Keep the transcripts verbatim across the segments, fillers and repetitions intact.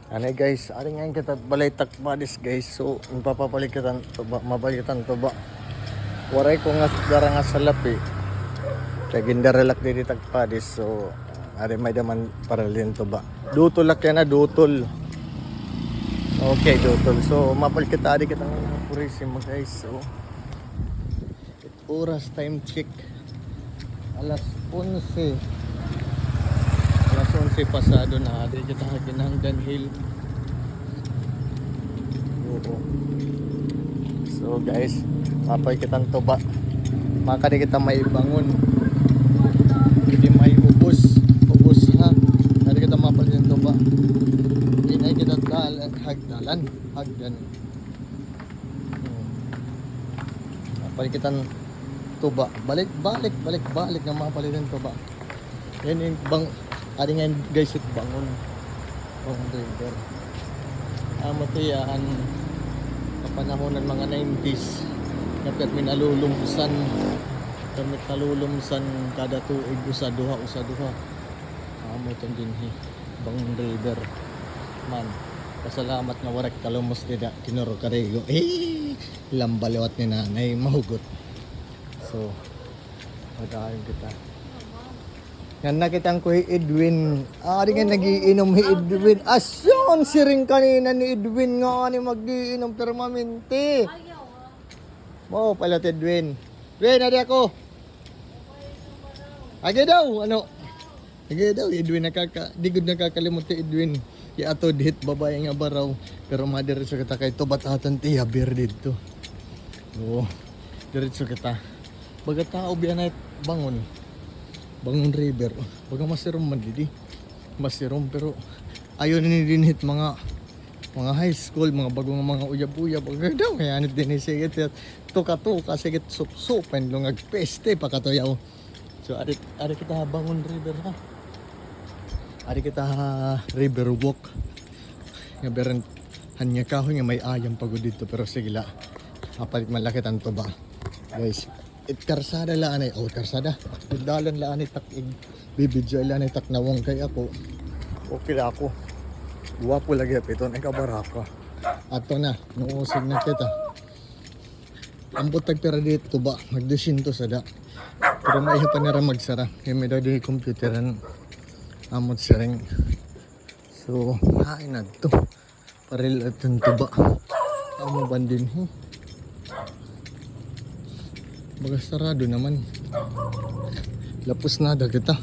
Anay guys, ari ngay-an kita balay Takpadis guys. So, mapapalit kita hin tuba, mapalit kita hin tuba. Waray ko nga dara nga salapi. Kay gindara la ak didi Takpadis. So, ari may-ada man paril hin tuba. Dutol la kay na, dutol. Okay, dutol. So, mapalit kita, ari kita nga Purisima guys. So, oras, time check. Alas onse. Alas onse pasado na. Ari kita ha Ginandan Hill. Oo. So guys, mapalit kita hin tuba. Makadi kita may bangon. Hindi may ubos. Ubos ha. Ari kita mapalit hin tuba. Inay kita dal-, hagdalan. Hagdan. Hmm. Mapalit kita hin tuba. Balik, balik, balik, balik nga mapalit hin tuba. Yan yung bang-, ari ngay-an guys, it bangon. Bangon river. Amo tiya an kapanahon han mga nineties. Nga pirmi nalulumsan. Pirmi nalulumsan kada tuig, usa, duha, usa, duha. Amo iton dinhi. Bangon river. Man, pasalamat nga waray kalumos dida, kinurukarigo. Eh, lamba liwat ni nanay, mahugot. So, padayon kita. Ngan nakit-an ko hi Edwin. Ari nga nag-iinom hi Edwin. Asyon, siring kanina ni Edwin nga ani mag-iinom permanente. Mao pala, Edwin. Edwin, adi ako. Agi daw, ano? Agi daw, Edwin, nakaka-, di gud nakakalimot hi Edwin. Iatod hit babaye nga baraw. Pero madiretso kita kay tuba-tuba it iya, bir didto. Oo, diretso kita. Baga tao biya na it bangon. Bangon river. Baga masirom man didi. Masirom, pero ayaw na ni dinhi it mga, mga high school, mga bag-o nga mga uyab-uyab. Baga daw, kay anit dinhi, sige, tuka-tuka, sige, sup-sup, painlungag peste, pakatuyaw. So, ari, ari kita ha Bangon River, ha? Ari kita ha River Walk. Nga biran han nga kahoy nga may ayam pa gud didto, pero sige la. Mapalit man la kita hin tuba. Guys, it karsada la anay, oh, karsada. It dalan la anay tak, ig-, bibidyo la anay tak nawong kay ako. Okay la ako. Guwapo lagi ha piton, ay kabaraka. Ato na, nuusig na kita. Ambot tag pira didto ba? Mag dosyentos ada. Pero maiha pa nira magsara. Kay may-ada didi computeran. Amot siring. So, hain adto. Paril adton tuba. Amo ba dinhi? Baga sarado naman. Lapos na ada kita.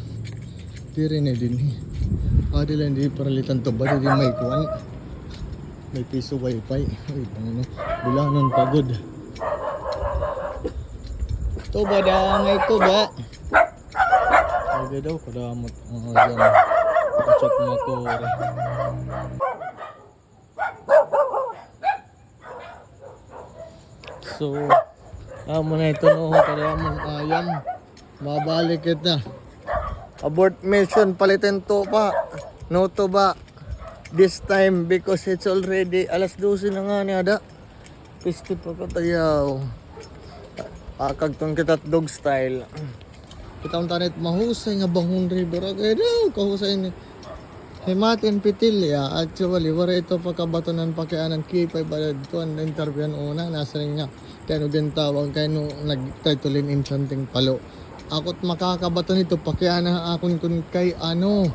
Diri na dinhi. Ah, di la ini paril adton tuba. Diri may kuan. May piso wifi. Ay, ano. Bulanon pa gud. Tuba da, may tuba. Lagi daw, kadamot. Oh, diyan. Kachat mo ko. So, amo na ito, no, kadamot ayam. Mabalik kita. Abort mission, palitin to pa. No to ba? This time, because it's already alas dose na ngani ada. Piste pa katayaw. Pakagton kita dog style. Kita unta nit mahusay nga Bangon River. Agay daw, kahusay ni. Himatin Petilla, actually, waray ito pakabatonan pakianan kipay balad ko an interview an una, nasiring nga. Kay ano gintawag, kay ano nag-title in Enchanting Palo. Ako't makakabaton ito, pakiana ha akon kun kay ano.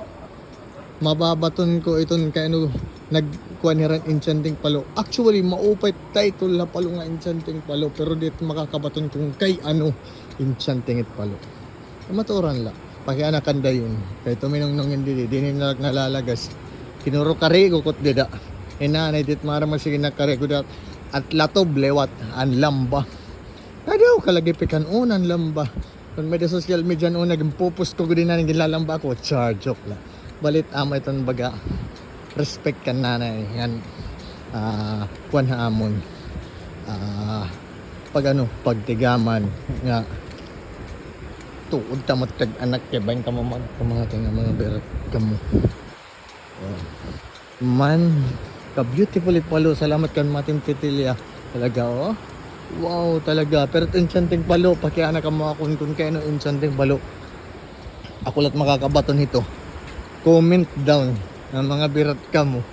Mababaton ko iton kay ano nagkuan hiran Enchanting Palo. Actually, maupay title la palo nga Enchanting Palo, pero di makakabaton kun kay ano Enchanting it Palo. Maturan la. Pakiana kan dayon. Kay tuminungnong ini didi, dini na nalalagas. Kinurukarigo ko it dida. Inanay dit mara magsige nakarigo dat. At latob liwat, an lamba. Adaw, kalagi pikan unan lamba. Kun may da social media, no, nagpupus ko gud na, ginlalamba ako, char, joke la. Balit amo iton baga, respect kan nanay, ngan, ah, kuan ha amon. Ah, pag ano, pagtigaman, nga, tuod ta mat kag anak, kay bain kamo magpamati nga mga birat kamo. Oh. Man, ka-beautiful it Palo. Salamat kan Matin Petilla. Talaga, oh. Wow, talaga. Pero it Enchanting Palo, pakiana kamo akon kun kay ano Enchanting Palo. Ako la't makakabaton hito. Comment down nga mga birat kamo.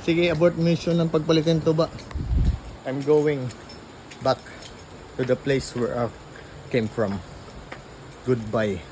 Sige, abort mission ng pagpalit hin tuba. I'm going back to the place where I came from. Goodbye.